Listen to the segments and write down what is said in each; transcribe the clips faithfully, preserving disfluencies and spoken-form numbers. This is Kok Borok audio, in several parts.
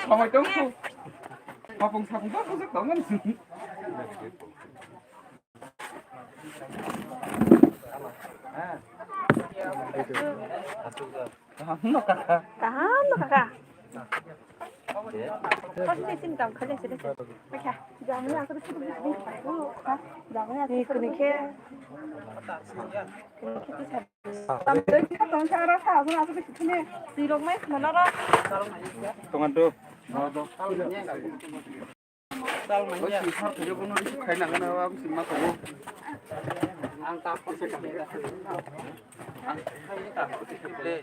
Samai tong kho. Mapung sapung tong kho, tong kan. Kaham no kaka. Kaham no kaka. Kau sini sini kamu kerja sini. Oke, jangan aku di sini. Jangan aku di sini. Kau ni ke. Tongan tu. Oi, si sar khayo bono isi khai nang gana, ang sima tongo. Ang tapor se kami. Ang tapor se kami.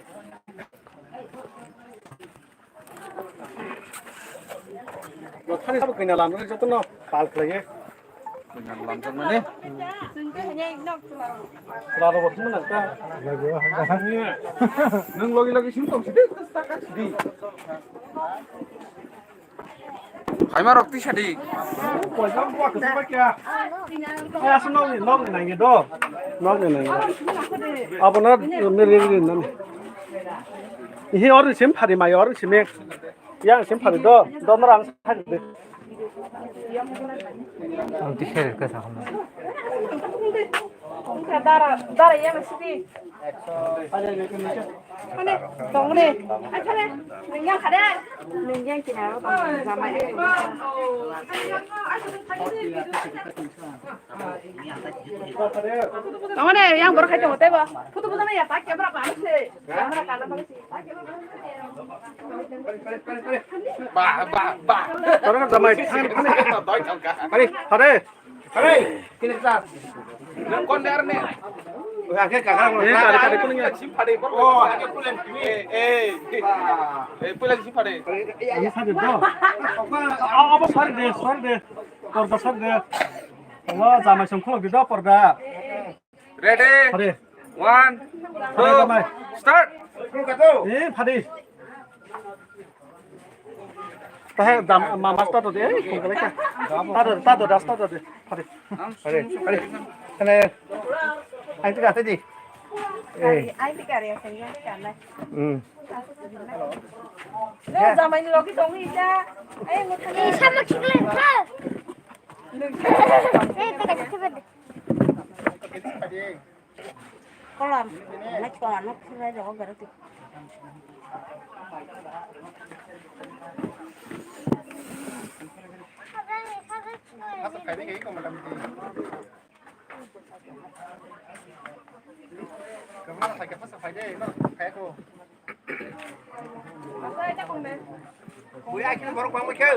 Bo thani sabo kina lamjak jotono pal khlaiye. Kina lamjak mane? Laro bo thumna nang ta. Nang logi logi sim tong sidi, ta ka sidi. Phaima rok tisa di. Poisa bo kisa ba kya? Eh, asal nog ni, nog ni nangya do. Nog ni nangya. Abo na, meri, meri, nani. Ihi or sim phari mai or sim ek. Yang sim phari do, do norang phari de. Ang tisa ka sa. Dara, dara, yang sidi. Mane, tongre. Acha le, ningyang khade. Ningyang kina ro tong, jamai. Tongre, yang bor khai tong tebo. Photo bujana ya, ta camera pa se. Camera kana pa se. Ba, ba, ba. Tongre jamai, thang, thang. Doi thang ka. Are, are. Hei, kini klas. Nang kon dar ne? Oke, kakak. Eh, kare, kare, kuning ya. Sim phade. Oh, ake pulen. Eh, eh. Eh, pulen sim phade. Ini sari do. Apa, apa sari de, sari de. Porda sari de. Allah, jamai songkho gitu porda. Ready? Phade. One, two, start. Eh, phade. Tahe dam, ma, master to de, eh, kung kale ka. Tado, tado, das tado de. Phade. Phade, phade. Kane, aing tika tadi. Eh. Aing tika re, aing tika re. Hmm. No, jamai ni logi tongi ja. Ayo, ngutang. Eh, sama kikle, kal. Eh, tika, tika, tika. Kolam, nai kolam, nai kolam, nai kolam. Buya, kini borok bangma khe.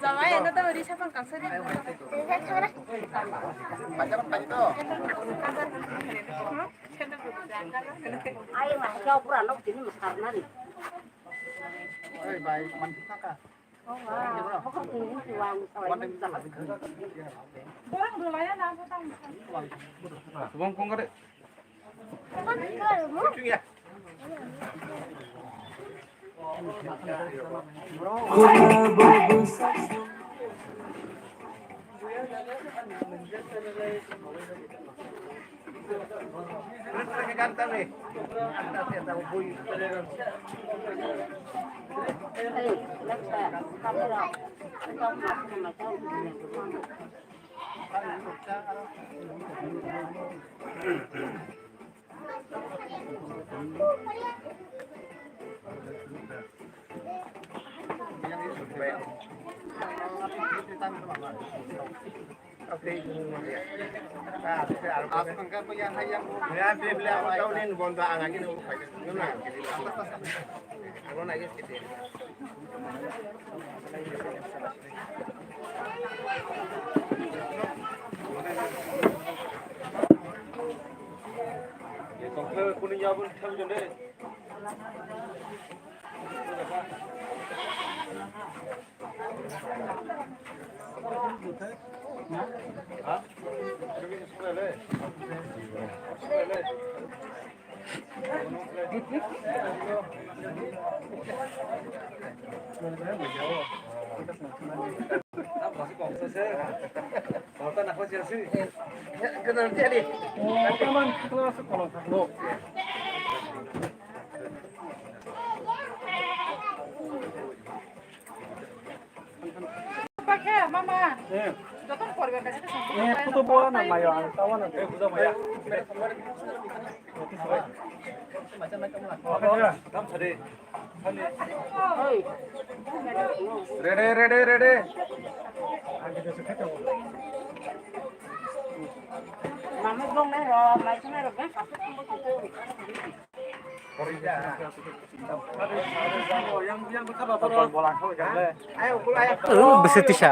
Jamai, eno to ri sapang kangsa di. Ai, bai, man thaka. Subong kong kare. Pakhe, mama. Joton porbe kaisa kaisa. Eh, photo bo na mayo, ang tawa na. Ready, ready, ready. Mama bong nai ro, mai sunai ro, bang kapit tumbo tutu. Oh, bisi tisa.